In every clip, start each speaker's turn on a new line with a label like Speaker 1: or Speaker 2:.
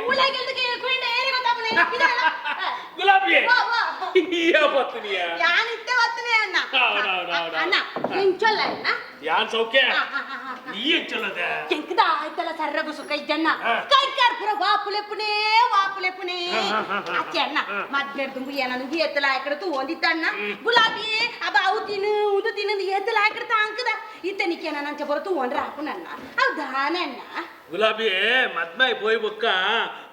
Speaker 1: ಉಳ್ಳಾಗೆಲ್ದಕ್ಕೆ ಕುಂಡ ಏರಿ ಗೊತ್ತಾಪುನೆ
Speaker 2: ಗುಲಾಬಿ
Speaker 1: ವಾ ವಾ
Speaker 2: ಈಯ ಬತ್ತನಿಯ
Speaker 1: ಯಾನ್ ಇತ್ತೆ ಬತ್ತನೆ ಅಣ್ಣ.
Speaker 2: ಹೌದು, ಹೌದು, ಹೌದು.
Speaker 1: ಅಣ್ಣ ಎಂಚೊಲ್ಲ ಅಣ್ಣ.
Speaker 2: ಯಾನ್ ಸೌಖ್ಯ
Speaker 1: ಆ, ಆ, ಆ, ಆ.
Speaker 2: ಈ ಎಂಚೊಲ್ಲದೆ
Speaker 1: ಎಂಕದ ಆಯ್ತಲ್ಲ ಸರ್ರಗು ಸುಖ ಇಜ್ಜಣ್ಣ.
Speaker 2: ಹಾ.
Speaker 1: ಕೈ ಕಾರ್ ಪೂರ ವಾಪುಲೆಪುನೇ ವಾಪುಲೆಪುನೇ.
Speaker 2: ಹಾ, ಹಾ, ಹಾ, ಹಾ.
Speaker 1: ಅತ್ತೆ ಅಣ್ಣ
Speaker 2: ಹಾ.
Speaker 1: ಮದ್ಮೆಡ್ ದುಂಬು ಏನನು ಏತಲ ಆಕಡೆ ತೂ ಒಂದಿತ್ತ ಅಣ್ಣ. ಗುಲಾಬಿ ಅಬ ಅವು ತಿನ್ನು ಉದು ತಿನ್ನು ಏತಲ ಆಕಡೆ ತಾಂಕದ ಇತ್ತೆ ನಿಕ್ಕೆ ನಂಚ ಬರ ತೂ ಒಂಡ್ರ ಹಾಪುನಣ್ಣ. ಹೌದಾನೆ ಅಣ್ಣ?
Speaker 2: ಗುಲಾಬಿ ಮದ್ಮೆ ಪೋಯ್ ಬೊಕ್ಕ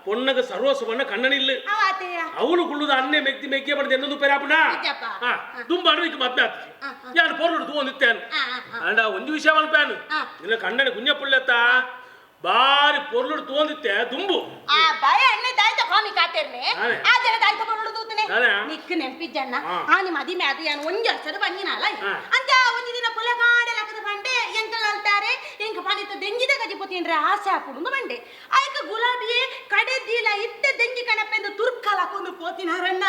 Speaker 2: ಪೊನ್ನಗ ಸರ್ವಸ್ವನ್ನ ಕಣ್ಣನಿಲ್ಲ.
Speaker 1: ಅವ ಆತೆಯ.
Speaker 2: ಅವಳು ಕುಳ್ಳುದ ಅನ್ನೆ ಮೆಗ್ದಿ ಮೆಗ್ಗೆ ಬಡ್ದು ಎನ್ನೊಂದು ಪೆರಾಪುನ.
Speaker 1: ನಿಜಪ್ಪ.
Speaker 2: ಹಾ ದುಂಬ ಅಣ್ಣ ಮದ್ಮೆ ಆತು.
Speaker 1: ಹಾ, ಹಾ.
Speaker 2: ಯಾರು ಪೊರ್ಲು ತೂ ಒಂದಿತ್ತೇನು.
Speaker 1: ಆ, ಆ, ಆ.
Speaker 2: ಅಂಡ ಒಂಜಿ ವಿಷಯ ಮನ್ಪೇನು.
Speaker 1: ಹಾ.
Speaker 2: ನಿನ್ನ ಕಣ್ಣನ ಕುಂಜ ಪುಳ್ಳೆತ್ತ ಬಾರಿ ಪೊರ್ಲುಡು ತೂಂದಿತ್ತೆ ದುಂಬು.
Speaker 1: ಆ ಭಯ ಅಣ್ಣ ದಾಯ್ತ ಕಾಮಿ ಕಾತೇರ್ನೆ.
Speaker 2: ಆನೆ.
Speaker 1: ಆ ಜನ ದಾಯ್ತ ಬರೋಡು ತೂತನೆ.
Speaker 2: ಆನೆ.
Speaker 1: ನಿಕ್ ನೆಂಪಿಜ್ಜಣ್ಣ.
Speaker 2: ಹಾ.
Speaker 1: ಆನಿ ಮದಿಮೆ ಅದು ಯಾನ್ ಒಂಜಿ ವರ್ಷದ ಬಂದಿನಲ್ಲ.
Speaker 2: ಹಾ.
Speaker 1: ಅಂತ ಒಂಜಿ ದಿನ ಪುಲ ಕಾಡಲಕದ ಬಂಡೆ ಎಂಕಲ್ ಅಲ್ತಾರೆ ಎಂಕ ಪಂಡಿತ ದೆಂಜಿದ ಗಜಿ ಪೊತೀನ್ರೆ ಆಸೆ ಆಪುಡುಂದು ಬಂಡೆ ಆಯ್ಕ ಗುಲಾಬಿಯೇ ಕಡೆ ದೀಲ ಇತ್ತೆ ದೆಂಜಿ ಕಣಪೆಂದು ತುರ್ಕಲ ಕೊಂಡು ಪೋತಿನಾರಣ್ಣ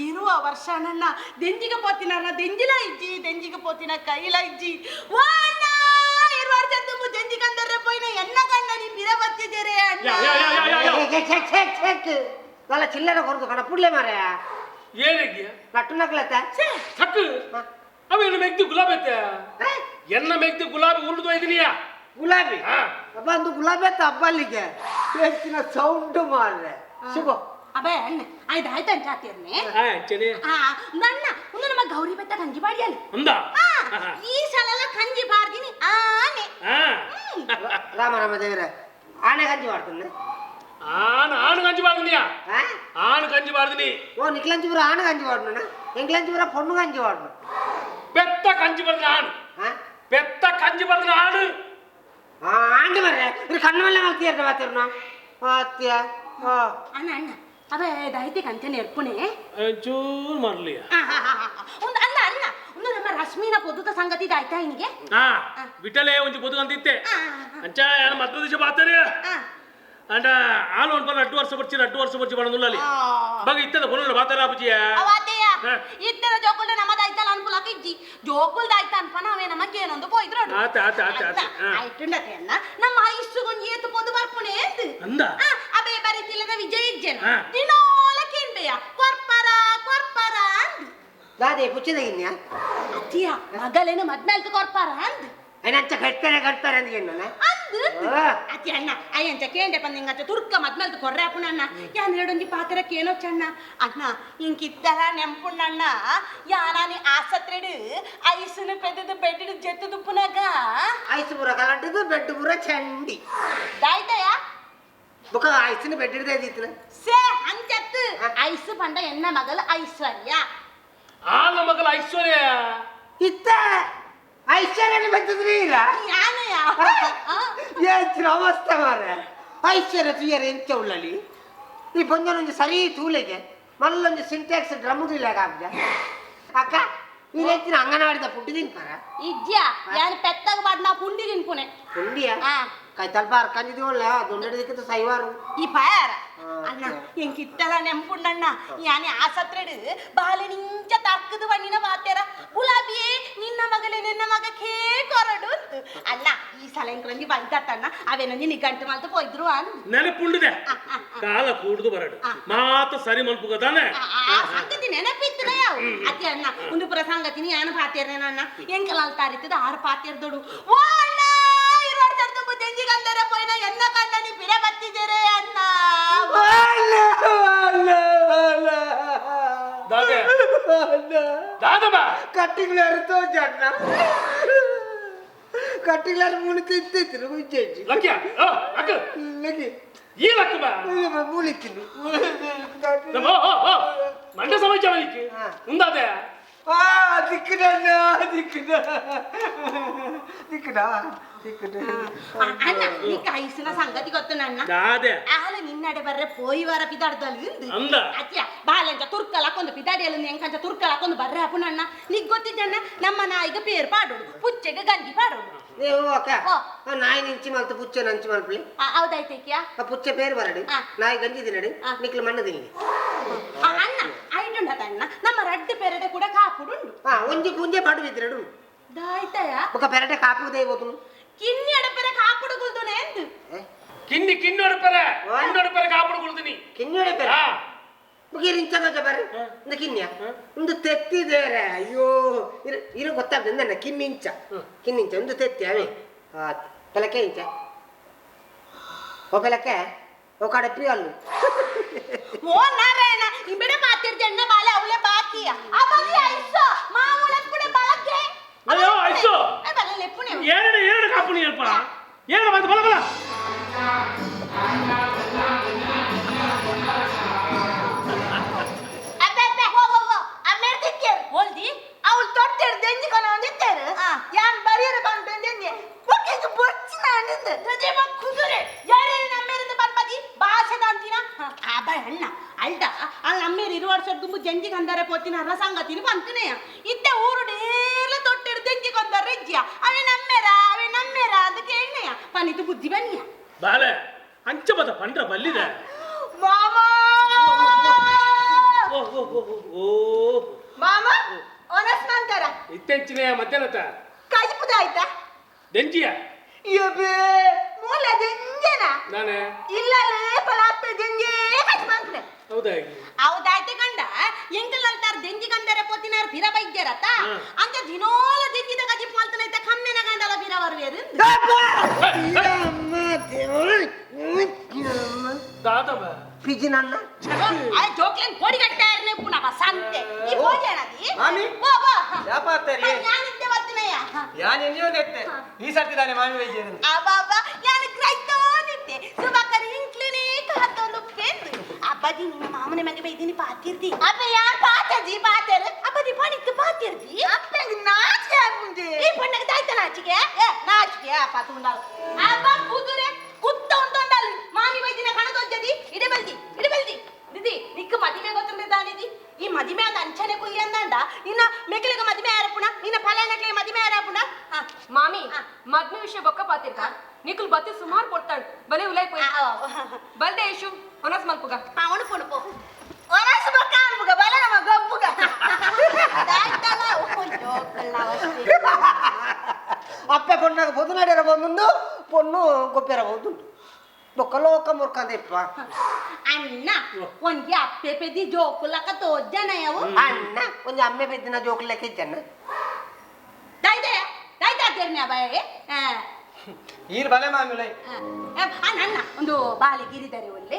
Speaker 1: ಇರುವ ವರ್ಷ ನನ್ನ ದೆಂಜಿಗ ಪೋತಿನಾರಣ್ಣ ದೆಂಜಿಲ ಇಜ್ಜಿ ದೆಂಜಿಗ ಪೋತಿನ ಕೈಲ ಇಜ್ಜಿ ವಾ ಅಣ್ಣ ಇರುವ ವರ್ಷ ತುಂಬು ದೆಂಜಿ ಕಂದರ್ರೆ ಪೋಯಿನ ಎನ್ನ ಕಂಡ ನೀ ಪಿರ ಬತ್ತಿದ್ದೀರೆ ಅಣ್ಣ.
Speaker 2: ಯಾ, ಯಾ, ಯಾ, ಯಾ, ಯಾ, ಯಾ.
Speaker 3: వాళ్ళ చిల్లర కొరకు కడ పుಡ್ಲೆ ಮಾರಾಯ.
Speaker 2: ಏನೆಗ್ಯ
Speaker 3: నట్టునక్లత.
Speaker 2: ಸಕ್ ಅವ ಎನ್ನ ಮೆಗ್ದಿ ಗುಲಾಬಿ ಐತೆ. ಎನ್ನ ಮೆಗ್ದಿ ಗುಲಾಬಿ ಉರುಳುದು ಒಯ್ದಿನಿಯ.
Speaker 3: ಗುಲಾಬಿ.
Speaker 2: ಹಾ.
Speaker 3: ಅಬ್ಬ ಅಂದು ಗುಲಾಬಿ ಅತ್ತ ಅಬ್ಬಲ್ಲಿಗೆ ಹೆಚ್ಚಿನ ಸೌಂಡ್ ಮಾರ್ರೆ ಶುಭ.
Speaker 1: ಅಬೇ ಅಣ್ಣ ಆಯ್ತು ಆಯ್ತು ಅಂತ ಆತಿರ್ನೆ.
Speaker 2: ಹಾ ಅಂಚನೆ.
Speaker 1: ಆ ನನ್ನ ಒಂದು ನಮ್ಮ ಗೌರಿ ಬೆತ್ತ ಕಂಜಿ ಬಾಡಿಯಲ್ಲ.
Speaker 2: ಅಂದ.
Speaker 1: ಆ, ಈ ಸಲ ಕಂಜಿ ಬಾರ್ದಿನಿ ಆನೆ.
Speaker 2: ಹಾ.
Speaker 3: ರಾಮ ರಾಮ ದೇವರೇ ಆನೆ ಗಂಜಿ ಮಾಡ್ತಾನೆ.
Speaker 2: ಆನು ಆನು ಗಂಜಿ ಬಾರ್ದಿನಿಯ. ಆನು ಗಂಜಿ ಬಾರ್ದಿನಿ.
Speaker 3: ಓ ನಿಕ್ಲಂಚಿ ಪೂರ ಆನೆ ಗಂಜಿ ವಾಡ್ನ ಎಂಕ್ಲಂಚಿ ಪೂರ ಪೊಣ್ಣು ಗಂಜಿ ವಾಡ್ನ.
Speaker 2: ಪೆತ್ತ ಕಂಜಿ ಬಾರ್ದಿನ ಆನು. ಪೆತ್ತ ಕಂಜಿ ಬಾರ್ದಿನ ಆನು.
Speaker 3: ಆಂಡಿ ಮರ್ರೆ ಇದು ಕಣ್ಣು ಮೇಲೆ ಮಲ್ತಿಯರ್ನ ಮಾತಿರ್ನ ಅತ್ಯ.
Speaker 1: ಅಣ್ಣ ಅಣ್ಣ ಅವೇ ದೈತಿ ಕಂಚನೆ ಎರ್ಪುಣೆ.
Speaker 2: ಚೂರು ಮರ್ಲಿಯ.
Speaker 1: ಒಂದು ಅಲ್ಲ ಅಲ್ಲ ಒಂದು ನಮ್ಮ ರಶ್ಮಿನ ಪೊದ್ದುತ ಸಂಗತಿ ಆಯ್ತಾ ನಿನಗೆ?
Speaker 2: ಹಾ ವಿಠಲೆ ಒಂಜಿ ಪೊದು ಅಂತಿತ್ತೆ. ಅಂಚ ಯಾರು ಮದ್ದು ದಿವಸ ಬಾತಾರೆ. ಅಂಡ ಆಲು ಒಂದು ಬರ ಅಡ್ಡು ವರ್ಷ ಬರ್ಚಿ ಅಡ್ಡು ವರ್ಷ ಬರ್ಚಿ ಬಣ್ಣದುಲ್ಲಲ್ಲಿ ಬಗ ಇತ್ತದ ಬೊಲ್ಲ ಬಾತಾರ ಅಪ್ಪಜಿಯ.
Speaker 1: ಅವಾತೆಯ.
Speaker 2: ಹಾ.
Speaker 1: ಇತ್ತದ ಜೋಕುಲ್ದ ನಮ್ಮದಾಯ್ತಲ್ಲ ಅನ್ಕುಲಕ ಇಜ್ಜಿ ಜೋಕುಲ್ದಾಯ್ತ ಅನ್ಪನ ಅವೇ ನಮಕ್ಕೆ ಏನೊಂದು ಪೋಯ್ದ್ರು.
Speaker 2: ಆತ ಆತ ಆತ ಆತ. ಹಾ.
Speaker 1: ಆಯ್ತುಂಡತೆ ಅಣ್ಣ ನಮ್ಮ ಐಸುಗೊಂಜಿ ಏತು ಪೊದು ಬರ್ಪುಣೆ ಅಂದ್.
Speaker 2: ಅಂದ.
Speaker 1: ಆ, ಅಬೇ ಬರೀತಿಲ್ಲದ ವಿಜಯ್ ಇಜ್ಜೆನ.
Speaker 2: ಹಾ.
Speaker 1: ದಿನೋಲ ಕೇನ್ಬೆಯ ಕೊರ್ಪರ ಕೊರ್ಪರ ಅಂದ್.
Speaker 3: ದಾದೆ ಪುಚ್ಚದಗಿನ್ಯಾ.
Speaker 1: ಅತ್ತಿಯ ಮಗಲೇನು ಮದ್ಮೇಲ್ತು ಕೊರ್ಪರ ಅಂದ್.
Speaker 3: ಅಂಚ ಕಟ್ತಾರೆ ಕಟ್ತಾರೆ ಅಂದ್ಗೆ ನಾನು.
Speaker 1: ಅಂದ್. ಅತಿ ಅಣ್ಣ ಅಯ್ಯಂಚ ಕೇಂಡೆ ಪಂದಿಂಗಚ್ಚ ತುರ್ಕ ಮದ್ಮೇಲ್ತು ಕೊರ್ರೆ ಅಪ್ಪುನಣ್ಣ ಯಾನ್ ಎರಡೊಂಜಿ ಪಾತ್ರ ಕೇನೋ ಚಣ್ಣ ಅಣ್ಣ ಇಂಕಿತ್ತಲ ನೆಂಪುಣ್ಣಣ್ಣ ಯಾನಾನಿ ಆಸತ್ರೆಡು ಐಸುನು ಪೆದದು ಬೆಡ್ಡು ಜೆತ್ತು ದುಪ್ಪುನಗ
Speaker 3: ಐಸ್ ಪೂರ ಕಲಂಟದು ಬೆಡ್ ಪೂರ ಚಂಡಿ.
Speaker 1: ದಾಯ್ತಯ.
Speaker 3: ಬುಕ್ಕ ಐಸಿನ ಬೆಡ್ ಹಿಡ್ದೆ ಇದ್ದಿತ್ತು.
Speaker 1: ಸೇ ಅಂಚತ್ತು ಐಸು ಪಂಡ ಎನ್ನ ಮಗಲು ಐಶ್ವರ್ಯ.
Speaker 2: ಆನ ಮಗಲ ಐಶ್ವರ್ಯ.
Speaker 3: ಇತ್ತ ಐಶ್ವರ್ಯ ಬಂತಿದ್ರಿ ಇಲ್ಲ.
Speaker 1: ಯಾನಯ.
Speaker 3: ಏನ್ ಅವಸ್ಥೆ ಮಾರ್ರೆ ಐಶ್ವರ್ಯ ತುಯ್ಯರ ಎಂಚ ಉಳ್ಳಲಿ ಈ ಪೊಂಜನೊಂಜಿ ಸರಿ ತೂಲೆಗೆ ಮಲ್ಲೊಂಜಿ ಸಿಂಟ್ಯಾಕ್ಸ್ ಡ್ರಮ್ ಇಲ್ಲ ಕಾಬ್ಜ ಅಕ್ಕ ನೀನೆಂಚಿನ ಅಂಗನವಾಡಿದ ಪುಟ್ಟಿ ತಿನ್ಪಾರ.
Speaker 1: ಇಜ್ಜ ಯಾನ್ ಪೆತ್ತಗ ಬಾಡ್ ನಾ ಪುಂಡಿ ತಿನ್ಪುಣೆ.
Speaker 3: ಪುಂಡಿಯ.
Speaker 1: ಆ.
Speaker 3: ಕೈತಲ್ಪ ಅರ್ಕಂಜಿದಿವಲ್ಲ ದೊಡ್ಡ ದಿಕ್ಕಿತ್ತು ಸೈವಾರು.
Speaker 1: ಈ ಪಾಯಾರ.
Speaker 3: ಆ,
Speaker 1: ಅಣ್ಣ ಎಂಕಿತ್ತಲ ನೆಂಪುಂಡಣ್ಣ ಯಾನೆ ಆಸತ್ರೆಡು ಬಾಲೆ ನಿಂಚ ತಕ್ಕದು ಬಣ್ಣಿನ ಮಾತೇರ ಗುಲಾಬಿಯೇ ನಿನ್ನ ಮಗಲೇ ನಿನ್ನ ಮಗ ಖೇ ಕೊರಡು ಅಂತು. ಅಣ್ಣ ಈ ಸಲ ಎಂಕ್ಲೊಂಜಿ ಬಂತತ್ತಣ್ಣ ಅವೇನೊಂಜಿ ನಿಗಂಟು ಮಲ್ತು ಪೋಯ್ದ್ರು ಅಂದ್.
Speaker 2: ನೆನಪುಂಡಿದೆ ಕಾಲ ಕೂಡುದು ಬರಡು ಮಾತ ಸರಿ ಮಲ್ಪುಗ ತಾನೆ.
Speaker 1: ಆ ಸಂಗತಿ ನೆನಪಿತ್ತು ಯಾವ ಅತಿ ಅಣ್ಣ ಒಂದು ಪುರ ಸಂಗತಿನಿ ಯಾನು ಪಾತೇರ್ನೇನಣ್ಣ ಎಂಕಲ್ ತಾರಿತ್ತದ ಆರು ಪಾತೇರ್ದೋಡು ಓ ಅಣ್ಣ ಇರುವಾಡ್ ತುಂಬ ದೆಂಜಿಗಂದರೆ ಪೋಯ್ನ ಎನ್ನ ಕಂಡ ನೀ ಪಿರ ಬತ್ತಿದ್ದೀರೇ ಅಣ್ಣ.
Speaker 2: ದಾದೆ ದಾದಮ್ಮ
Speaker 3: ಕಟ್ಟಿಗ್ಲಾರು ತೋಜಣ್ಣ ಕಟ್ಟಿಗ್ಲಾರು ಮೂಲಿ ತಿಂತಿದ್ರು ಮುಂಚೆ.
Speaker 2: ಲಕ್ಯ ಓ ಲಕ್ಕ.
Speaker 3: ಲಕ್ಕಿ.
Speaker 2: ಈ ಲಕ್ಕ ಬಾ.
Speaker 3: ಮೂಲಿ ತಿನ್ನು.
Speaker 2: ಓ ಓ ಓ ಮಂಡ ಸಮಾಚಾರ ಅವನಿಗೆ.
Speaker 3: ಹಾ.
Speaker 2: ಉಂದಾದೆ.
Speaker 3: ಆ ದಿಕ್ಕಡಣ್ಣ ದಿಕ್ಕಡ ದಿಕ್ಕಡ ದಿಕ್ಕಡ.
Speaker 1: ಅಣ್ಣ ನಿಕ್ಕ ಐಸಿನ ಸಂಗತಿ ಗೊತ್ತು ನನ್ನ.
Speaker 2: ದಾದೆ.
Speaker 1: ಆಲ ನಿನ್ನಡೆ ಬರ್ರೆ ಪೋಯಿ ವಾರ ಪಿದಾಡ್ದಲ್ ಇಂದು.
Speaker 2: ಅಂದ.
Speaker 1: ಅತ್ಯ ಬಾಲಂಚ ತುರ್ಕಲ್ ಹಾಕೊಂಡು ಪಿದಾಡಿಯಲ್ಲ ಎಂಕಂಚ ತುರ್ಕಲ್ ಹಾಕೊಂಡು ಬರ್ರೆ ಅಪ್ಪನಣ್ಣ ನಿಗ್ ಗೊತ್ತಿದ್ದಣ್ಣ ನಮ್ಮ ನಾಯಿಗೆ ಪೇರು ಪಾಡೋಡು ಪುಚ್ಚೆಗೆ ಗಂಜಿ ಪಾಡೋಡು.
Speaker 3: ನೀವು ಅಕ್ಕ.
Speaker 1: ಓ.
Speaker 3: ಆ ನಾಯಿ ನಿಂಚಿ ಮಲ್ತು ಪುಚ್ಚೆ ನಂಚಿ ಮಲ್ಪಲಿ.
Speaker 1: ಹೌದಾಯ್ತೈಕ್ಯಾ.
Speaker 3: ಆ ಪುಚ್ಚೆ ಪೇರು ಬರಡಿ.
Speaker 1: ಆ.
Speaker 3: ನಾಯಿ ಗಂಜಿ ತಿನ್ನಡಿ.
Speaker 1: ಆ.
Speaker 3: ನಿಕ್ಲು ಮಣ್ಣು ತಿನ್ನಿ.
Speaker 1: ಅಣ್ಣ ಐಟುಂಡತಣ್ಣ ನಮ್ಮ ರಡ್ಡು ಪೆರಡೆ ಕೂಡ ಕಾಪುಡುಂಡು.
Speaker 3: ಹಾ ಒಂಜಿ ಪುಂಜೆ ಪಾಡು ಬಿದ್ದಿರಡು.
Speaker 1: ದಾಯ್ತಯ.
Speaker 3: ఒక పెరట ಕಾಪುದೇ ಹೋತು.
Speaker 1: ಕಿನ್ನಿ ಅಡಪೆರೆ ಕಾಪುಡು ಗುಲ್ದುನೆ ಎಂದು.
Speaker 2: ಕಿನ್ನಿ ಕಿನ್ನಿ ಹೊಡಪರೆ ಕಿನ್ನಿ ಹೊಡಪರೆ ಕಾಪಡು ಕೊಡ್ತೀನಿ.
Speaker 3: ಕಿನ್ನಿ ಹೊಡಪರೆ ಮುಗಿರಿಂಚ ಬರ್ರಿ ಒಂದು ಕಿನ್ನಿಯ ಒಂದು ತೆತ್ತಿದೇರೆ. ಅಯ್ಯೋ ಇರು ಇರು ಗೊತ್ತಾಗ್ತದೆ ನನ್ನ ಕಿನ್ನಿಂಚ ಕಿನ್ನಿಂಚ ಒಂದು ತೆತ್ತಿ ಅವೇ ಪೆಲಕೆ ಇಂಚ ಓ ಪೆಲಕೆ ಓ ಕಡೆ ಪ್ರಿಯಲ್ಲು.
Speaker 1: ಓ ನಾರಾಯಣ ಇಬಡೆ ಮಾತಿರ್ದೆ ಬಾಲೆ ಅವಳೆ ಬಾಕಿಯ ಆ ಬಲಿ ಐಸೋ ಮಾಮೂಲ ಪುಡೆ ಬಾಲಕ್ಕೆ.
Speaker 2: ಅಯ್ಯೋ ಐಸೋ
Speaker 1: ಬಲ ಲೆಪ್ಪುನೆ
Speaker 2: ಏರಡು ಏರಡು ಕಾಪುನಿ ಅಲ್ಪ ಏರಡು ಬಂದು ಬಲ ಬಲ.
Speaker 1: ಅಬ್ಬೆ ಹೋ ಹೋ ಹೋ ಅಮ್ಮೇರ್ ದಿಕ್ಕೇರ್ ಓಲ್ದಿ
Speaker 4: ಅವಳು ತೊಟ್ಟೆರ್ ದೆಂಜಿ ಕೊನ ಒಂದಿತ್ತೇರು ಯಾನ್ ಬರಿಯರ ಬಂದು ದೆಂಜಿ ಒಕ್ಕೆಗೆ ಬೊಚ್ಚಿನ ಅಂದಿದ್ದು
Speaker 1: ರಜೆ ಕುದುರೆ ಯಾರ್ಯಾರು ನಮ್ಮೇರಿಂದ ಬರ್ಬದಿ ಭಾಷೆದ ಅಂತಿನ ಆ ಬಾಯ್ ಅಣ್ಣ ಅಲ್ಡ ಅಲ್ಲಿ ನಮ್ಮೇರು ಇರು ವರ್ಷ ತುಂಬ ಜಂಜಿ ಕಂದಾರೆ ಪೋತಿನ ಅರ ಸಂಗತಿನ ಬಂತನೆಯ ಇತ್ತೆ ಊರು ಡೇರ್ಲ ತೊಟ್ಟಿಡ್ ದೆಂಜಿ ಕಂದಾರೆ ಇಜ್ಜಿಯ ಅವೇ ನಮ್ಮೇರ ಅವೇ ನಮ್ಮೇರ ಅಂತ ಕೇಳ್ನೆಯ ಪನಿತು ಬುದ್ಧಿ ಬನ್ನಿಯ
Speaker 2: ಬಾಲೆ ಅಂಚ ಬದ ಪಂಡ್ರ ಬಲ್ಲಿದೆ.
Speaker 4: ಮಾಮ
Speaker 2: ಓ ಓ ಓ ಓ
Speaker 4: ಮಾಮ ಒನಸ್ ಮಂತರ
Speaker 2: ಇತ್ತೆಂಚಿನ ಮಧ್ಯಾಹ್ನತ
Speaker 4: ಕಾಜಿಪುದ ಆಯ್ತಾ
Speaker 2: ದೆಂಜಿಯ
Speaker 4: ಯಬೇ ಮೂಲ ದೆಂಜನ
Speaker 2: ನಾನೇ
Speaker 4: ಇಲ್ಲಲೇ ಪಲಾಪೆ ದೆಂಜೆ ಕಾಜಿ ಬಂತ್ನೆ.
Speaker 2: ಹೌದಾಗಿ
Speaker 1: ಹೌದಾಯ್ತು ಕಂಡ ಎಂಕಲ್ ದೆಂಜಿ ಕಂದರೆ ಪೋತಿನಾರ್ ಬಿರ ಬೈದ್ಯರತ ಅಂಚ ದಿನೋಲ ದೆಂಜಿದ ಕಜಿಪ್ ಮಾಲ್ತನೈತ ಕಮ್ಮೆನ ಗಂಡಲ ಬಿರ ಬರ್ವೇರು.
Speaker 2: ದಾದವ
Speaker 3: ಪಿಜಿನನ್ನ
Speaker 1: ಆ ಜೋಕ್ಲೇನ್ ಕೋಡಿ ಕಟ್ಟಾರನೆ ಪುನಃ ಸಂತೆ ಈ ಭೋಜನದಿ
Speaker 5: ಮಾಮಿ
Speaker 1: ಬಾ ಬಾ
Speaker 5: ಯಾಪಾತ್ತರಿ
Speaker 1: ಯಾನಿತ್ತೆ ಬರ್ತೀನಯ್ಯ.
Speaker 5: ಯಾನ್ ಎನ್ನಿಯೋದೆತ್ತೆ ಈ ಸರ್ತಿ ತಾನೆ ಮಾಮಿ ವೈದ್ಯರು.
Speaker 1: ಅಬ್ಬಬ್ಬ ಯಾನು ಕ್ರೈತೋನಿತ್ತೆ ಸುಬಾಕರ್ ಇಂಕ್ಲಿನೇ ಹತ್ತೊಂದು ಪೆಂದು ಅಬ್ಬದಿ ನಿನ್ನ ಮಾಮನೆ ಮಗೆ ಬೈದಿನಿ ಪಾತಿರ್ದಿ
Speaker 4: ಅಪ್ಪ ಯಾರ್ ಪಾತಜಿ ಪಾತರು
Speaker 1: ಅಬ್ಬದಿ ಪಣಿತ್ತು ಪಾತಿರ್ದಿ.
Speaker 4: ಅಪ್ಪಗೆ ನಾಚಿಕೆ ಆಗುಂಜೆ.
Speaker 1: ಈ ಪಣ್ಣಗೆ ತಾಯ್ತ ನಾಚಿಕೆ ಏ ನಾಚಿಕೆ ಅಪ್ಪ ತುಂಡಾಲ ಅಬ್ಬ ಕುದುರೆ ಕುತ್ತ ಉಂಟೊಂಡಲ್ ಮಾಮಿ ಬೈದಿನ ಕಣದೊಜ್ಜದಿ ಇಡೆ ಬಲ್ದಿ ಇಡೆ ಬಲ್ದಿ ದಿದಿ ನಿಕ್ಕ ಮದಿಮೆ ಗೊತ್ತುಂಡಿದ್ದಾನಿದಿ ಈ ಮದಿಮೆ ಅಂದ ಅಂಚನೆ ಕುಲ್ಲಿ ಅಂದಂಡ ನಿನ್ನ ಮೆಕ್ಲಿಗೆ ಮದಿಮೆ ಆರಪುಣ ನಿನ್ನ ಫಲನಕ್ಲಿಗೆ ಮದಿಮೆ ಆರಪುಣ.
Speaker 6: ಮಾಮಿ ಮದ್ಮೆ ವಿಷಯ ಬೊಕ್ಕ ಪಾತಿರ್ಕ ನಿಕುಲ್ ಬತ್ತಿ ಸುಮಾರು ಕೊಡ್ತಾಳು ಬಲೆ ಉಲೈ ಪೋಯ್ ಬಲ್ದೆ ಯಶು ಒನಸ್ ಮಲ್ಪುಗ.
Speaker 1: ಅವನು ಪುಣಪು
Speaker 4: ಒನಸ್ ಬೊಕ್ಕ ಅನ್ಬುಗ ಬಲ ನಮ್ಮ ಗಬ್ಬುಗ.
Speaker 3: ಅಪ್ಪೆ ಪೊನ್ನಾಗ ಬೊದುನಾಡ್ಯರ ಬಂದು ಪೊಣ್ಣು ಗೊಬ್ಬರ ಬಂದುಂಟು ಬೊಕ್ಕ ಲೋಕ ಮುರ್ಕಂದಿಪ್ಪ.
Speaker 1: ಅಣ್ಣ ಒಂಜಿ ಅಪ್ಪೆ ಪೆದಿ ಜೋಕುಲಕ ತೋಜ್ಜನಯವು.
Speaker 3: ಅಣ್ಣ ಒಂಜಿ ಅಮ್ಮೆ ಪೆದ್ದಿನ ಜೋಕುಲಕ ಇಜ್ಜಣ್ಣ.
Speaker 1: ದಾಯ್ದೆ ದಾಯ್ತಾ ತೇರ್ನೆ ಅಬಾಯೆ.
Speaker 5: ಈರ್ ಬಲೆ ಮಾಮಿ ಲೈ.
Speaker 1: ಅಣ್ಣ ಅಣ್ಣ ಒಂದು ಬಾಲೆ ಗಿರಿದರೆ ಒಲ್ಲೆ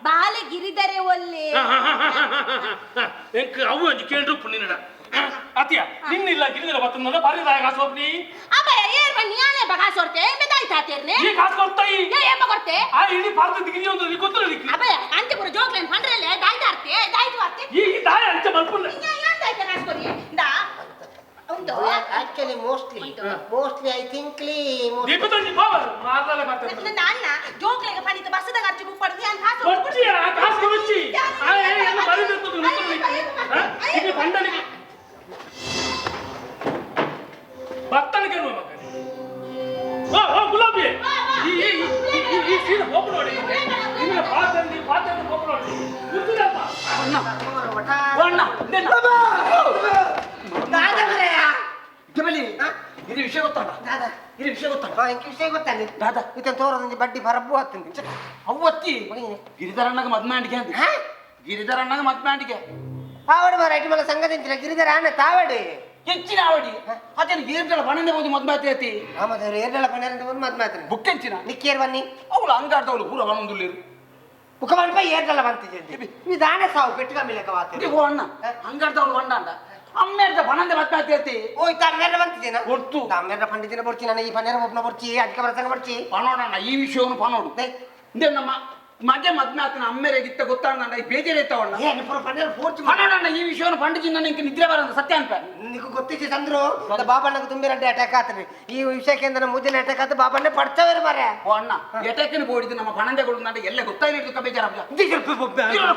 Speaker 1: ಬಾಲೆ ಗಿರಿದರೆ ಒಲ್ಲೆ.
Speaker 2: ಎಂಕ್ ಅವು ಒಂಜಿ ಕೇಂದ್ರ ಪುಣ್ಣಿನಡ ಅತಿಯ ನಿನ್ನಿಲ್ಲ ಗಿರಿದರ ಬತ್ತಂದ ಬಾರಿ ದಾಯ ಕಾಸು ಒಪ್ನಿ.
Speaker 1: ಅಬ್ಬ ಏರ್ ಬನ್ನಿ ಯಾನೆ ಬಗಾ ಸೊರ್ತೆ ಎಂಬೆ ದಾಯ್ತಾ ತೇರ್ನೆ
Speaker 2: ಈ ಕಾಸು ಕೊಡ್ತಾಯಿ
Speaker 1: ಏ ಎಂಬ ಕೊಡ್ತೆ
Speaker 2: ಆ ಇಡೀ ಭಾರತದ ಗಿರಿ ಒಂದು ನೀ ಗೊತ್ತಿಲ್ಲ ನಿಕ್ಕು.
Speaker 1: ಅಬ್ಬ ಅಂಚೆ ಪೂರ ಜೋಕ್ಲೇನ್ ಪಂಡ್ರಲ್ಲೇ ದಾಯ್ತಾ ಅರ್ತೆ ದಾಯ್ತು ಅರ್ತೆ
Speaker 2: ಈ ದಾಯ ಅಂಚೆ ಮಲ್ಪುಲ್ಲ
Speaker 1: ಯಾನ್ ದಾಯ್ತಾ ಕಾಸು ಕೊಡಿ ದಾ ಉಂಟು
Speaker 3: ಆಕ್ಚುಲಿ ಮೋಸ್ಟ್ಲಿ ಮೋಸ್ಟ್ಲಿ I ಥಿಂಕ್ಲಿ
Speaker 2: ದೀಪದೊಂಜಿ ಬಾವ ಮಾರ್ದಲೆ ಬರ್ತದೆ.
Speaker 1: ನನ್ನ ಅಣ್ಣ ಜೋಕ್ಲೆಗೆ ಪಣಿತ ಬಸ್ಸದ ಖರ್ಚು ಪಡೆದು ಯಾನ್ ಕಾಸು
Speaker 2: ಕೊಚ್ಚಿ ಆ ಕಾಸು ಕೊಚ್ಚಿ ಆ ಏ ಎಲ್ಲ ಬರಿದಿರ್ತದೆ ಗೊತ್ತಿಲ್ಲ ನಿಕ್ಕು. ಇದು ಪಂಡನಿಗೆ ಬತ್ತನಿಗೆ ಮಗನೇ. ಓ ಓ ಗುಲಾಬಿ ಈ ಈ ಈ ಈ ಸೀದಾ ಹೋಗ್ ನೋಡಿ ನಿನ್ನ ಪಾತಂದಿ ಪಾತಂದಿ ಹೋಗ್ ನೋಡಿ ಗೊತ್ತಿಲ್ಲಪ್ಪ.
Speaker 7: ಅಣ್ಣ ಅಣ್ಣ ಜಮಲಿ ಇದು ವಿಷಯ ಗೊತ್ತಲ್ಲ ಇದು ವಿಷಯ ಗೊತ್ತಲ್ಲ
Speaker 3: ಇಂಕ ವಿಷಯ ಗೊತ್ತಾನೆ
Speaker 7: ದಾದಾ.
Speaker 3: ಇತನ್ ತೋರದೊಂಜಿ ಬಡ್ಡಿ ಬರಬ್ಬು ಹತ್ತಂದಿ
Speaker 7: ಅವ್ವತ್ತಿ ಗಿರಿಧರಣ್ಣಗ ಮದ್ಮಾಂಡಿಗೆ ಅಂತ ಗಿರಿಧರಣ್ಣಗ ಮದ್ಮಾಂಡಿಗೆ
Speaker 3: ಆವಡು ಮಾರ ಇಟ್ಟು ಮಲ ಸಂಘ ತಿಂತಿಲ್ಲ ಗಿರಿಧರ ಅಣ್ಣ ತಾವಡಿ
Speaker 7: ಹೆಚ್ಚಿನ ಆವಡಿ ಅದೇನು ಗಿರಿಧರ ಬಣ್ಣನೆ ಹೋಗಿ ಮದ್ಮಾತಿ ಐತಿ.
Speaker 3: ಆಮದವ್ರು ಏರ್ನೆಲ್ಲ ಪನ್ನೆರಡು ಒಂದು ಮದ್ಮಾತ್ರಿ
Speaker 7: ಬುಕ್ ಹೆಚ್ಚಿನ
Speaker 3: ನಿಕ್ಕೇರ್ ಬನ್ನಿ
Speaker 7: ಅವಳು ಅಂಗಾಡ್ದವಳು ಪೂರ ಬಣ್ಣದುಲ್ಲಿರು
Speaker 3: ಮುಖ ಮಲ್ಪ ಏರ್ನೆಲ್ಲ ಬಂತಿದ್ದೆ ನೀ ದಾನೆ ಸಾವು ಪೆಟ್ಟು ಕಮ್ಮಿಲೆಕ್ಕ ವಾತ
Speaker 7: ಓ ಅಣ್ಣ ಅಂಗಾಡ್ದವಳು ಬಂಡ ಅಂದ ಅಮ್ಮೇರ್ದ ಬಣ್ಣಂದೆ ಮದ್ಮಾತಿ ಐತಿ.
Speaker 3: ಓ ಇತ್ತ ಅಮ್ಮೇರ್ನ ಬಂತಿದ್ದೇನ
Speaker 7: ಗೊತ್ತು.
Speaker 3: ಅಮ್ಮೇರ್ನ ಪಂಡಿತಿನ ಬರ್ಚಿ ನಾನು ಈ ಪನ್ನೇರ ಒಬ್ಬನ ಬರ್ಚಿ ಅದಕ್ಕೆ ಬರಸಂಗ ಬರ್ಚಿ
Speaker 7: ಪನೋಡಣ್ಣ ಈ ವಿಷಯವನ್ನು ಪನೋಡು ಇಂದೇ ನಮ್ಮ ಮಗೆ ಮದ್ಮಾತನ ಅಮ್ಮೇರೆಗಿತ್ತ ಗೊತ್ತಾಂಡ ಈ ಬೇಜಾರೈತವಣ್ಣ
Speaker 3: ಏನು ಪೂರ ಪನ್ನೇರ ಫೋರ್ಚ್
Speaker 7: ಪನೋಡಣ್ಣ ಈ ವಿಷಯವನ್ನು ಪಂಡಿತಿನ ನಿಂಗೆ ನಿದ್ರೆ ಬರಂದ ಸತ್ಯ ಅನ್ಪ
Speaker 3: నీకు ಗೊತ್ತಿತ್ತು ಚಂದ್ರು ಬಾಬಣ್ಣకు ತುಂಬಿರಡ್ಡೆ ಅಟ್ಯಾಕ್ ಆತ್ರಿ ಈ ವಿಷಯಕ್ಕೆ ಅಂದ್ರೆ ಮುದ್ದಿನ ಅಟ್ಯಾಕ್ ಆತು ಬಾಬಣ್ಣ ಪಡ್ತವೇರು ಮಾರ್ರೆ.
Speaker 7: ಓ ಅಣ್ಣ ಎಟಕಿನ ಬೋಡಿದ್ದು ನಮ್ಮ ಪಣಂದೆಗಳು ನಂಡ ಎಲ್ಲ ಗೊತ್ತಾಯಿಲ್ಲ ಬೇಜಾರ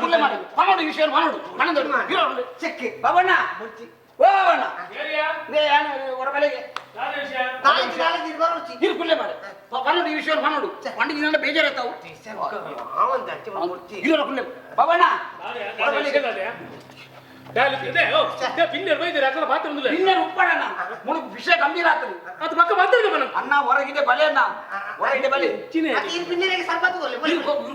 Speaker 7: ಕುಲ್ಲೆ ಮಾಡಿ ಪನೋಡು ಈ ವಿಷಯವನ್ನು ಪನೋಡು ಪಣಂದೋಡು
Speaker 3: ಚೆಕ್ಕಿ
Speaker 7: ಬಾಬಣ್ಣ ಓ ಬಾಬಣ್ಣ
Speaker 2: ಏರಿಯಾ
Speaker 7: ಲೇ ಯಾನು ಹೊರಬಲೆಗೆ
Speaker 2: ದಾದ ವಿಷಯ
Speaker 3: ನಾಲ್ಕು ನಾಲ್ಕು ಇದು ಬರೋಚಿ
Speaker 7: ನೀರು ಕುಲ್ಲೆ ಮಾಡಿ ಪನೋಡು ಈ ವಿಷಯವನ್ನು ಪನೋಡು ಪಂಡಿತಿನ ಬೇಜಾರಾಯ್ತಾವು
Speaker 3: ಆವಂದ
Speaker 7: ಇರೋ ಕುಲ್ಲೆ ಬಾಬಣ್ಣ
Speaker 2: ದಾದ ವಿಷಯ ದಾದ.
Speaker 7: ವಿಷಯ ಗಂಭೀರ ಆಗ್ತದೆ
Speaker 2: ಅದು ಪಕ್ಕ ಮಾತಾಡಿದ ಮನ
Speaker 7: ಅಣ್ಣ ಹೊರಗಿದೆ ಬಲೆ ಅಣ್ಣ ಹೊರಗಿದೆ ಬಲೆ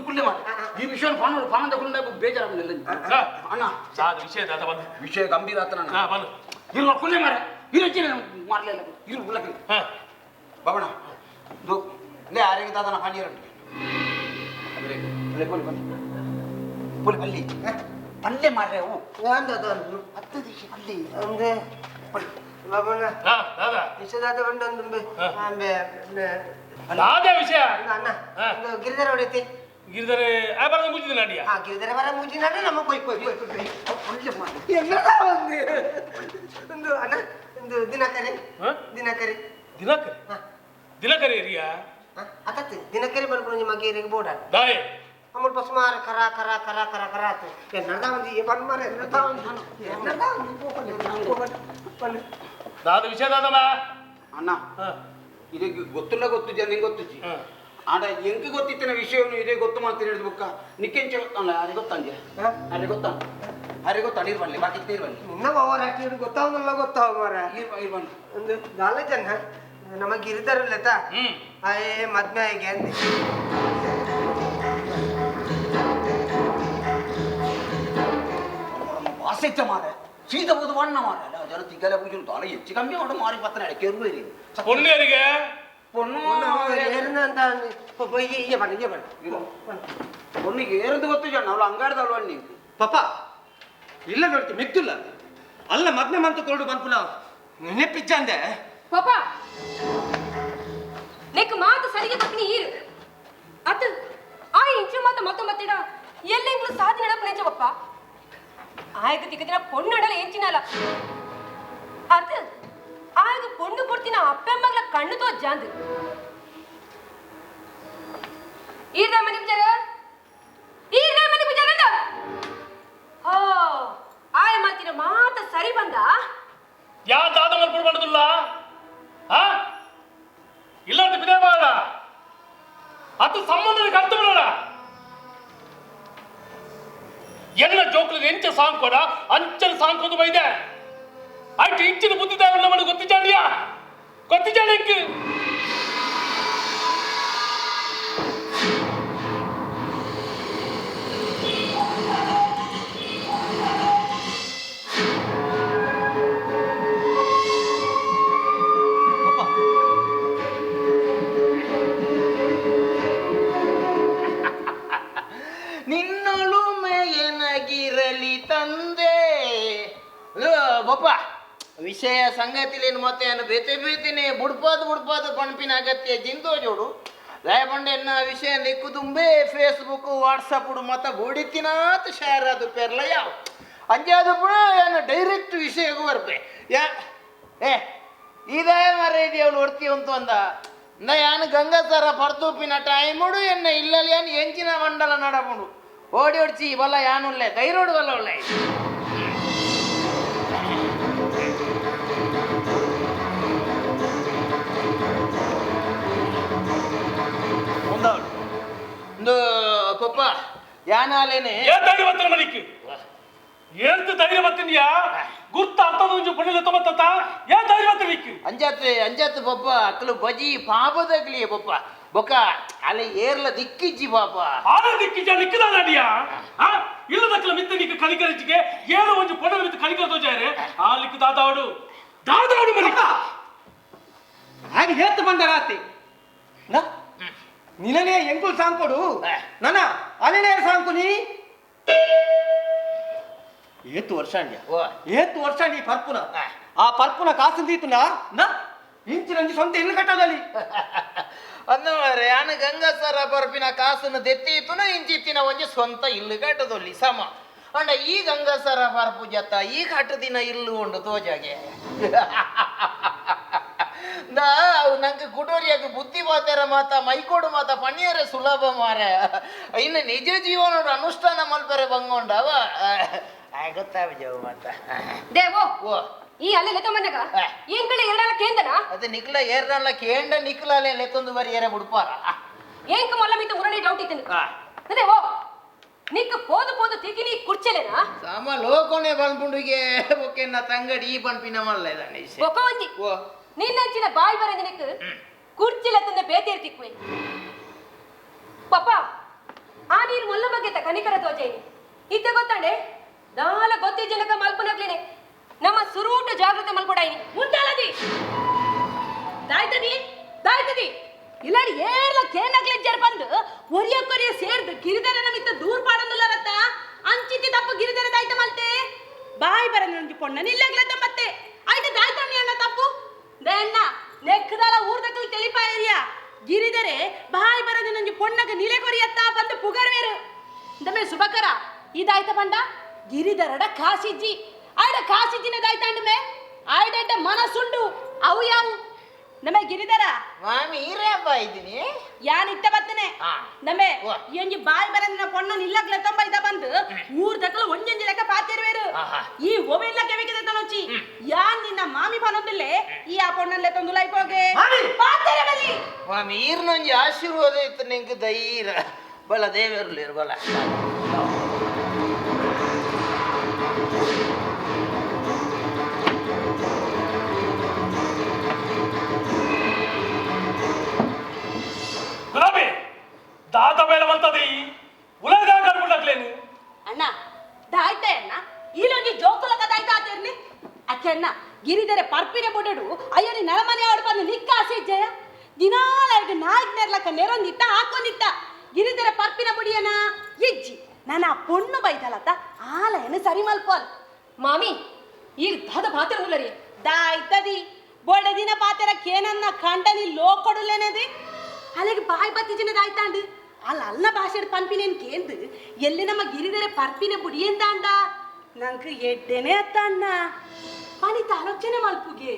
Speaker 7: ಕುಳ್ಳೆ ಮಾಡಿ ಈ ವಿಷಯ ಪಾನ ಪಾನದ ಕುಳ್ಳೆ ಬೇಜಾರಾಗುದಿಲ್ಲ ಅಣ್ಣ
Speaker 2: ಸಾದು ವಿಷಯ ದಾದ ಬಂದು
Speaker 7: ವಿಷಯ ಗಂಭೀರ ಆತನ
Speaker 2: ಹಾ ಬಂದು
Speaker 7: ಇರು ಕುಳ್ಳೆ ಮಾರ ಇರು ಮಾಡಲಿಲ್ಲ ಇರು ಕುಳ್ಳಕ್ಕೆ
Speaker 2: ಹಾ
Speaker 7: ಬಾಬಣ್ಣ ದು ಲೇ ಆರೋಗ್ಯ ದಾದನ ಪಾಂಡಿಯರು ಪೊಲಿ ಪೊಲಿ ಪಲ್ಲಿ ಪಲ್ಲೆ ಮಾರ್ರೆ ಅವು ಹತ್ತು ದಿವಸ ಪಲ್ಲಿ
Speaker 3: ಅಂದೆ ಬಾಬಣ್ಣ
Speaker 2: ಹಾ ದಾದಾ
Speaker 3: ವಿಷದಾದ ಬಂಡೊಂದು ಆಂಬೆ
Speaker 2: ದಾದ ವಿಷಯ
Speaker 3: ಅಣ್ಣ ಗಿರಿಧರ ಹೊಡೈತಿ
Speaker 2: ಗಿರಿಧರೆ ಆ ಬರ ಮುಗಿದ ನಾಡಿಯ
Speaker 3: ಆ ಗಿರಿಧರ ಬರ ಮುಗಿದ ನಮ್ಮ ಕೊಯ್ ಕೊಯ್ ಕೊಯ್ ಕೊಯ್
Speaker 7: ಪಲ್ಲೆ ಮಾರ್ರೆ
Speaker 3: ಎಲ್ಲ ಒಂದು ಒಂದು ಅಣ್ಣ ಒಂದು ದಿನಕರಿ ದಿನಕರಿ
Speaker 2: ದಿನಕರಿ ದಿನಕರಿ ಏರಿಯಾ
Speaker 3: ಅತತ್ತೆ ದಿನಕರಿ ಬಂದ್ಕೊಂಡು ನಿಮ್ಮ ಗೇರಿಗೆ ಬೋಡ
Speaker 2: ದಾಯೆ
Speaker 3: ಅಮ್ಮಲ್ಪ ಸುಮಾರು ಕರ ಕರ ಕರ ಕರ ಕರ ಆತು ಎನ್ನದ ಒಂದು ಬಂದ್ ಮಾರ ಎನ್ನದ ಒಂದು ಎನ್ನದ ಒಂದು
Speaker 2: ದಾದ ವಿಷಯ ದಾದಮ್ಮ
Speaker 7: ಅಣ್ಣ ಇದೇ ಗೊತ್ತಿಲ್ಲ ಗೊತ್ತು ಜನ ನಿಂಗೆ ಗೊತ್ತುಜಿ ಆಡ ಎಂಕ್ ಗೊತ್ತಿತ್ತಿನ ವಿಷಯವನ್ನು ಇದೇ ಗೊತ್ತು ಮಾಡ್ತೀನಿ ಹೇಳಿದ ಬುಕ್ಕ ನಿಕ್ಕೆಂಚ ಗೊತ್ತಲ್ಲ ಅರೆ ಗೊತ್ತಂಜೆ ಅರೆ ಗೊತ್ತ ಅರೆ ಗೊತ್ತ ನೀರು ಬನ್ನಿ ಬಾಕಿ ನೀರು ಬನ್ನಿ
Speaker 3: ನಿನ್ನ ಓವರ್ ಆಕ್ಟಿವಿಟಿ ಗೊತ್ತಾವಲ್ಲ ಗೊತ್ತಾವ ಮಾರ
Speaker 7: ನೀರು ಬನ್ನಿ
Speaker 3: ಒಂದು ನಾಲ್ಕು ಜನ ನಮ್ಮ ಗಿರಿಧರಲ್ಲತ ಅಯ್ಯೇ ಮದ್ವೆ ಆಗಿ ಅಂದೆ
Speaker 7: ವಾಸೆಚ್ಚ ಮಾರ ಸೀದ ಬೋದು ಬಣ್ಣ ಮಾರ ಜನ ತಿಗ್ಗಲೆ ಪೂಜೆ ಅಲ್ಲ ಹೆಚ್ಚು ಕಮ್ಮಿ ಅವನು ಮಾರಿ ಪತ್ತನ ಕೆರುವೆ
Speaker 2: ಪೊನ್ನೇರಿಗೆ
Speaker 7: ಪೊಣ್ಣು
Speaker 3: ಅಂತ ಬಣ್ಣ ಇಯ್ಯ ಬಣ್ಣ
Speaker 7: ಪೊನ್ನಿಗೆ ಏರದು ಗೊತ್ತು ಜನ ಅವಳು ಅಂಗಾಡ್ದವಳು ಅಣ್ಣಿ
Speaker 5: ಪಾಪ ಇಲ್ಲ ನೋಡ್ತಿ ಮೆತ್ತುಲ್ಲ ಅಲ್ಲ ಮದ್ನೆ ಮಂತು ಕೊರಡು ಬಂದ್ಪುನ ನೆನಪಿಚ್ಚಂದೆ
Speaker 6: ಪಾಪ ನೆಕ್ ಮಾತು ಸರಿಗೆ ತಕ್ಕನಿ ಈರು ಅತ್ ಆ ಇಂಚು ಮಾತ ಮತ್ತ ಮತ್ತಿಡ ಎಲ್ಲೆಂಗ್ಲು ಸಾಧಿ ನಡಪ ನೆಂಚ ಪಪ್ಪ ಆಯ್ತು ತಿಕ್ಕದಿನ ಪೊಣ್ಣಡಲ ಎಂಚಿನಲ್ಲ ಅದು ಆಯ್ತು ಪೊಣ್ಣು ಕೊಡ್ತಿನ ಅಪ್ಪಮ್ಮಗಳ ಕಣ್ಣು ತೋ ಜಾಂದು ಈರ್ದ ಮನೆ ಪೂಜಾರ ಈರ್ದ ಮನೆ ಪೂಜಾರ ಓ ಆಯ್ ಮಾತಿನ ಮಾತ ಸರಿ ಬಂದ
Speaker 2: ಯಾ ದಾದ ಮಲ್ಪುಡು ಮಾಡುದಿಲ್ಲ ಆ ಇಲ್ಲಾಂದ್ರೆ ಬಿದೆ ಮಾಡ ಅದು ಸಂಬಂಧದ ಕರ್ತು ಬಿಡೋಣ ಎಲ್ಲ ಜೋಕ್ಲು ಎಂಚ ಸಾಂಗ್ ಕೊಡ ಅಂಚನ ಸಾಂಗ್ ಬೈದೆ ಆಯ್ತು ಇಂಚಿನ ಬುದ್ಧಿ ನಮ್ಮನ್ನು ಗೊತ್ತಿಜಾಣಿಯಾ ಗೊತ್ತಿಜಾಣ ಇಂಕ್
Speaker 8: ನಿನ್ನೊಳುಮೆಯನಗಿರಲಿ ತಂದೆ ಬಪ್ಪ ವಿಷಯ ಸಂಗತಿಲೇನು ಮತ್ತೆ ಏನು ಬೇತೆ ಬೇತಿನಿ ಬುಡ್ಪಾದು ಬುಡ್ಪಾದು ಪಣಪಿನ ಅಗತ್ಯ ಜಿಂದೋ ಜೋಡು ದಯಪಂಡೆ ಎನ್ನ ವಿಷಯ ನಿಕ್ಕು ತುಂಬೆ ಫೇಸ್ಬುಕ್ ವಾಟ್ಸಪ್ ಮತ್ತ ಬೋಡಿತಿನಾತ್ ಶೇರ್ ಅದು ಪೆರ್ಲ ಯಾವ ಅಂಜಾದು ಪುಣ ಏನು ಡೈರೆಕ್ಟ್ ವಿಷಯಕ್ಕೂ ಬರ್ಪೆ ಯಾ ಏ ಇದೇ ಮರ ಅವಳು ಒಡ್ತಿ ಅಂತು ಅಂದ ಯಾನು ಗಂಗಾಸರ ಪರ್ದೂಪಿನ ಟೈಮುಡು ಎನ್ನ ಇಲ್ಲಲ್ಲಿ ಯಾನು ಎಂಚಿನ ಮಂಡಲ ನಡಪುಂಡು ಓಡಿ ಓಡಿಸಿ ಬಲ್ಲ ಯಾನುಲ್ಲೆ ಧೈರ್ಯೋಡು ಬಲ್ಲ ಒಳ್ಳೆ ಒಂದು ಪಪ್ಪ ಯಾನಾಲೇನೆ
Speaker 2: ಏನ್ ಧೈರ್ಯ ಬರ್ತೀನಿ ಮನಿಕ್ ಏಂತ ಧೈರ್ಯ ಬರ್ತೀನಿಯಾ ಗುರ್ತ ಅರ್ಥದ ಒಂಜಿ ಪುಣ್ಯದ ತೊಂಬತ್ತ ಏನ್ ಧೈರ್ಯ ಬರ್ತೀನಿ
Speaker 8: ಅಂಜಾತ್ ಅಂಜಾತ್ ಪಪ್ಪ ಅಕ್ಕಲು ಬಜಿ ಪಾಪದಗ್ಲಿಯೇ ಪಪ್ಪ ಬೊಕ್ಕ ಅಲ್ಲಿ ಏರ್ಲ ದಿಕ್ಕಿಜ್ಜಿ ಪಾಪ
Speaker 2: ಆರ ದಿಕ್ಕಿಜ್ಜ ನಿಕ್ಕದ ನಡಿಯಾ ಆ ಇಲ್ಲದಕ್ಕಲ ಮಿತ್ತ ನಿಕ್ಕ ಕಲಿಕರಿಚಿಗೆ ಏರು ಒಂಜಿ ಪೊಣ್ಣದ ಮಿತ್ತ ಕಲಿಕರ ತೋಜಾರೆ ಆ ಲಿಕ್ಕ ದಾದಾವಡು ದಾದಾವಡು ಮನಿಕ
Speaker 5: ಹಾಗೆ ಹೇಳ್ತು ಬಂದ ರಾತಿ ನಿನನೇ ಎಂಕುಲ್ ಸಾಂಕೊಡು ನನ್ನ ಅಲೆನೇ ಸಾಂಕು ನೀ ಏತು ವರ್ಷ ಅಂಡ್ಯ ಏತು ವರ್ಷ ನೀ ಪರ್ಪುನ ಆ ಪರ್ಪುನ ಕಾಸು ತೀತುನ ನ ಇಂಚಿನಂಜಿ ಸ್ವಂತ ಇಲ್ಲು ಕಟ್ಟದಲ್ಲಿ
Speaker 8: ಅಂದ ಮಾರ್ರೆ ಯಾನು ಗಂಗಾಸರ ಪರ್ಪಿನ ಕಾಸನ್ನು ದೆತ್ತೀತುನ ಇಂಚಿತ್ತಿನ ಒಂಜಿ ಸ್ವಂತ ಇಲ್ಲು ಕಟ್ಟದೊಲ್ಲಿ ಸಮ ಅಂಡ ಈ ಗಂಗಾಸರ ಪರ್ಪು ಜತ್ತ ಈ ಕಟ್ಟದಿನ ಇಲ್ಲು ಉಂಡು ತೋಜಾಗೆ ನಾ ಅವು ನಂಗೆ ಕುಟೋರಿಯಾಗ ಬುದ್ಧಿ ಮಾತಾರ ಮಾತ ಮೈಕೋಡು ಮಾತ ಪಣಿಯರೆ ಸುಲಭ ಮಾರ ಇನ್ನು ನಿಜ ಜೀವನ ಅನುಷ್ಠಾನ ಮಲ್ಪರೆ ಬಂಗೊಂಡವ ಗೊತ್ತಾಗ ಮಾತ
Speaker 6: ದೇವೋ
Speaker 8: ಓ
Speaker 6: ಈ ಅಲ್ಲೇ ಲೆತ್ತೊಂಬಂದಾಗ ಏನ್ ಕಡೆ ಎರಡಲ್ಲ ಕೇಂದನ
Speaker 8: ಅದು ನಿಕ್ಲ ಏರ್ನಲ್ಲ ಕೇಂಡ ನಿಕ್ಲಲೆ ಲೆತ್ತೊಂದು ಬರಿ ಏರೆ ಬಿಡ್ಪಾರ
Speaker 6: ಏನ್ಕ ಮೊಲ್ಲ ಮಿತ್ತ ಉರಣಿ ಡೌಟ್ ಇತ್ತು ಅದೇ ಓ ನಿಕ್ಕ ಪೋದು ಪೋದು ತಿಕಿನಿ ಕುರ್ಚಲೇನಾ
Speaker 8: ಸಮ ಲೋಕೋನೆ ಬನ್ಪುಂಡುಗೆ ಬೊಕ್ಕೆನ್ನ ತಂಗಡಿ ಈ ಪನ್ಪಿನ ಮಲ್ಲ ಇದಾನೆ
Speaker 6: ಬೊಕ್ಕ ಒಂಜಿ ನಿನ್ನಂಚಿನ ಬಾಯಿ ಬರಂದಿ ನಿಕ್ ಕುರ್ಚಿಲ ತಂದ ಬೇತೇರ್ ತಿಕ್ಕುವೆ ಪಪ್ಪ ಆ ನೀರು ಮೊಲ್ಲ ಬಗ್ಗೆ ಕನಿಕರ ತೋಜೈನಿ ಇತ್ತೆ ಗೊತ್ತಾಂಡೆ ದಾಲ ಗೊತ್ತಿ ಜನಕ ಮಲ್ಪುನಗ್ಲೇನೆ ನಮ್ಮ ಸುರೂಟ ಜಾಗೃತೆ ಮಲ್ಪಡಾಯಿನಿ
Speaker 1: ಮುಂದಾಲದಿ ದಾಯ್ತದಿ ದಾಯ್ತದಿ ಇಲ್ಲಾಡಿ ಏರ್ಲ ಕೇನಾಗ್ಲಿಜ್ಜರ್ ಬಂದು ಒರಿಯ ಕೊರಿಯ ಸೇರ್ದು ಗಿರಿಧರ ನಮಿತ್ತ ದೂರ್ ಪಾಡೊಂದುಲ್ಲರತ್ತ ಅಂಚಿತಿ ತಪ್ಪು ಗಿರಿಧರ ದಾಯ್ತ ಮಲ್ತೆ ಬಾಯಿ ಬರ ಒಂಜಿ ಪೊಣ್ಣ ನಿಲ್ಲಗ್ಲತ್ತ ಮತ್ತೆ ಆಯ್ತ ದಾಯ್ತಣ್ಣಿ ಅಣ್ಣ ತಪ್ಪು ದಯಣ್ಣ ನೆಕ್ಕದಾಲ ಊರ್ದಕ್ಕಲ್ ತೆಲಿಪಾಯರಿಯ ಗಿರಿದರೆ ಬಾಯಿ ಬರದ ಒಂಜಿ ಪೊಣ್ಣಗ ನಿಲೆ ಕೊರಿಯತ್ತ ಬಂದು ಪುಗರ್ವೇರು ದಮೆ ಸುಬಕರ ಇದಾಯ್ತ ಬಂಡ ಗಿರಿಧರಡ ಕಾಸಿಜ್ಜಿ ಆಯ್ಡ ಕಾಸಿಜ್ಜಿನ ದಾಯ್ತಾಂಡ ಮೇ ಆಯ್ಡ ಮನಸ್ಸುಂಡು ಅವು ಯಾವು ನಮೆ ಗಿರಿಧರ
Speaker 8: ಮಾಮಿ ಈರೇ ಹಬ್ಬ ಇದ್ದೀನಿ
Speaker 1: ಯಾನ್ ಇತ್ತ ಬತ್ತನೆ ನಮೆ ಎಂಜಿ ಬಾಯಿ ಬರಂದಿನ ಪೊಣ್ಣ ನಿಲ್ಲಗ್ಲ ತಂಬ ಇದ ಬಂದು ಊರ್ ದಕ್ಕಲು ಒಂಜೊಂಜಿ ಲೆಕ್ಕ ಪಾತಿರುವೇರು ಈ ಒವೆಲ್ಲ ಕೆವಿಗೆ ತನೊಚ್ಚಿ ಯಾನ್ ನಿನ್ನ ಮಾಮಿ ಪನೊಂದಿಲ್ಲೆ ಈ ಆ ಪೊಣ್ಣಲ್ಲೇ ತಂದು ಲೈಪೋಗೆ ಪಾತಿರೆ ಬಲಿ
Speaker 8: ಮಾಮಿ ಈರ್ನೊಂಜಿ ಆಶೀರ್ವಾದ ಇತ್ತು ನಿಂಗೆ ಧೈರ್ಯ ಬಲ ದೇವೇರ್ಲಿರು ಬಲ
Speaker 2: ಗುಲಾಬಿ ದಾದ ಬೇಡ ಮಂತದಿ ಉಲಗ ಕರ್ಕೊಂಡಾಗ್ಲೇನು
Speaker 1: ಅಣ್ಣ ದಾಯ್ತೆ ಅಣ್ಣ ಇಲ್ಲೊಂಜಿ ಜೋಕುಲ ಕದಾಯ್ತ ಆತೇರ್ನಿ ಅಕ್ಕೆ ಅಣ್ಣ ಗಿರಿದರೆ ಪರ್ಪಿನ ಬೊಡಡು ಅಯ್ಯನಿ ನಳಮನೆ ಆಡು ಬಂದು ನಿಕ್ಕ ಆಸೆ ಜಯ ದಿನಾಲ ನಾಲ್ಕು ನೆರ್ಲಕ್ಕ ನೆರೊಂದಿತ್ತ ಹಾಕೊಂದಿತ್ತ ಗಿರಿದರೆ ಪರ್ಪಿನ ಬುಡಿಯನ ಇಜ್ಜಿ ನಾನು ಆ ಪೊಣ್ಣು ಬೈದಲತ್ತ ಆಲಯನ ಸರಿ ಮಲ್ಪೋಲ್
Speaker 6: ಮಾಮಿ ಈಗ ದಾದ ಪಾತಿರಂಗುಲರಿ
Speaker 1: ದಾಯ್ತದಿ ಬೊಡದಿನ ಪಾತೆರ ಕೇನನ್ನ ಕಂಡನಿ ಲೋಕೊಡುಲೇನದಿ ಅಲ್ಲಿಗೆ ಬಾಯಿ ಬತ್ತಿ ದಾಯ್ತಾಂಡು ಅಲ್ಲ ಅಲ್ಲ ಭಾಷೆಡ್ ಪನ್ಪಿನೇನ್ ಕೇಂದು ಎಲ್ಲಿ ನಮ್ಮ ಗಿರಿದರೆ ಪರ್ಪಿನ ಬುಡಿಯಂದಾಂಡ ನಂಗೆ ಎಡ್ಡೆನೆ ಅತ್ತ ಅಣ್ಣ ಪನಿತ ಆಲೋಚನೆ ಮಲ್ಪುಗೆ.